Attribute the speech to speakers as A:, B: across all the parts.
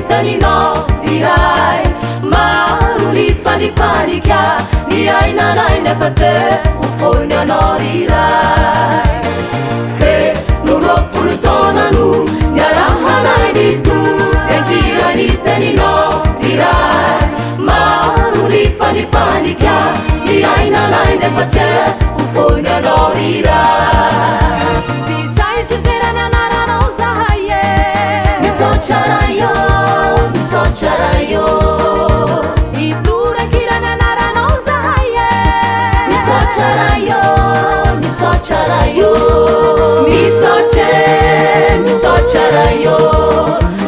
A: teninao ry Ray. Maro ny fanipanika ny ainanay nefa te ho foiny anao ry Ray. Feno 20 taona no niarahanay nitory an-kira ny teninao ry Ray. Maro ny fanipanika ny ainanay nefa te ho foiny anao ry Ray.
B: Tsy tsaitry dera ny anaranao zahay e.
A: Misaotra Ray ô, misaotra Ray ô.
B: Hitorakira ny anaranao zahay e.
A: Misaotra Ray ô, misaotra Ray ô. Misaotra e, misaotra Ray ô.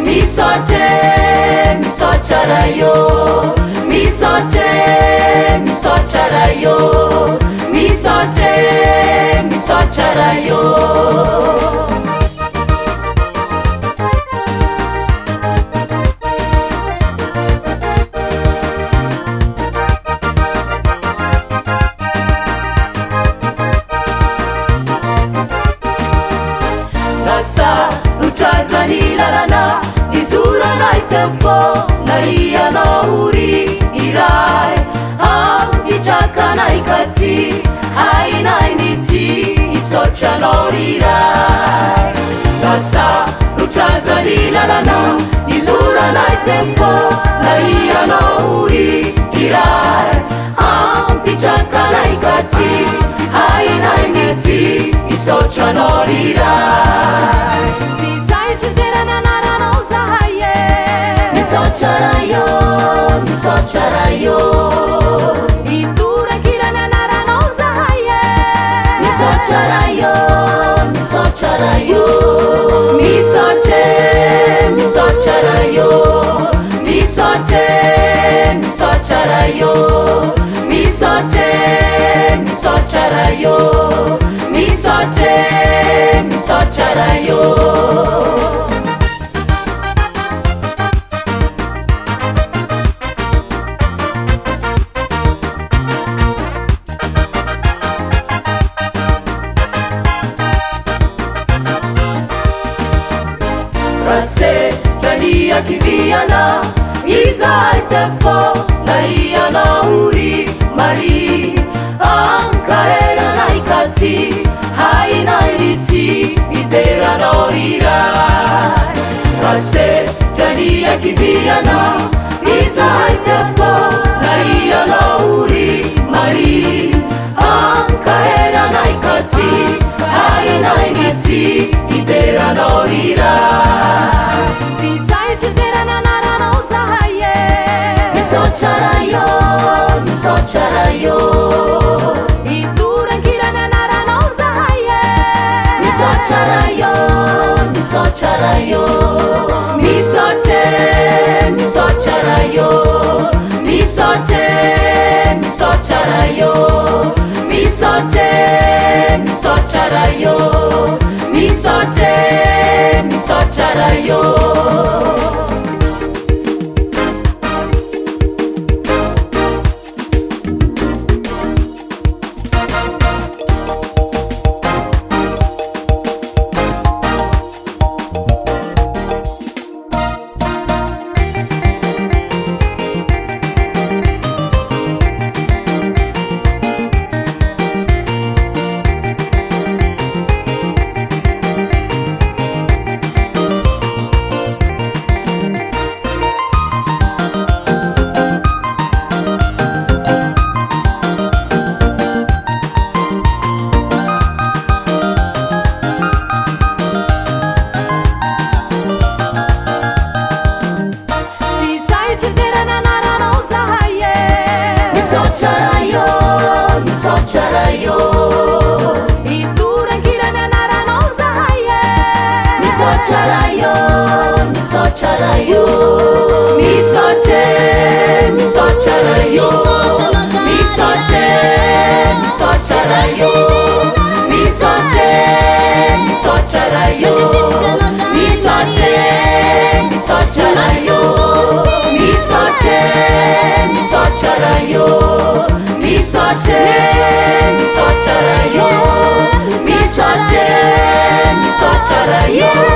A: Misaotra e, misaotra Ray ô. Misaotra e, misaotra Ray ô. Misaotra e, misaotra Ray ô. Lasa notraza ny lalana nizoranay teo foana ianao ry iray. Hampitrakanay ka tsy hainay ny tsy hisaotra anao ry Ray. Lasa notraza ny lalana nizoranay teo foana ianao ry iray. Hampitrakanay ka tsy hainay ny tsy hisaotra anao ry Ray.
B: Tsy tsaitry dera ny anaranao zahay e.
A: Misaotra Ray ô, misaotra Ray ô.
B: Hitorakira ny anaranao zahay e.
A: Misaotra Ray ô, misaotra Ray ô. Misaotra e, misaotra Ray ô. Misaotra e, misaotra Ray ô. Misaotra e, misaotra Ray ô. Misaotra e, misaotra Ray ô. Raha sendra ny ankiviana izahay teo foana ianao ry Maria. Ankaheranay ka tsy hainay ny tsy hideranao ry Ray. Raha sendra ny ankiviana izahay teo foana ianao ry Maria. Ankaheranay ka tsy hainay ny tsy hideranao ry Ray.
B: Tsy tsaitry dera ny anaranao zahay e.
A: Misaotra Ray ô, misaotra Ray ô.
B: Hitorakira ny anaranao zahay e.
A: Misaotra Ray ô, misaotra Ray ô. Misaotra e, misaotra Ray ô. Misaotra e, misaotra Ray ô. Misaotra e, misaotra Ray ô. Misaotra e, misaotra Ray ô.
B: Tsy tsaitry dera ny anaranao zahay e.
A: Misaotra Ray ô, misaotra Ray ô.
B: Hitorakira ny anaranao zahay e.
A: Misaotra Ray ô, misaotra Ray ô. Misaotra e, misaotra Ray ô. Misaotra e, misaotra Ray ô. Misaotra e, misaotra Ray ô. Misaotra e, misaotra Ray ô. Misaotra e, misaotra Ray ô. Misaotra e, misaotra Ray ô. Misaotra e, misaotra Ray ô.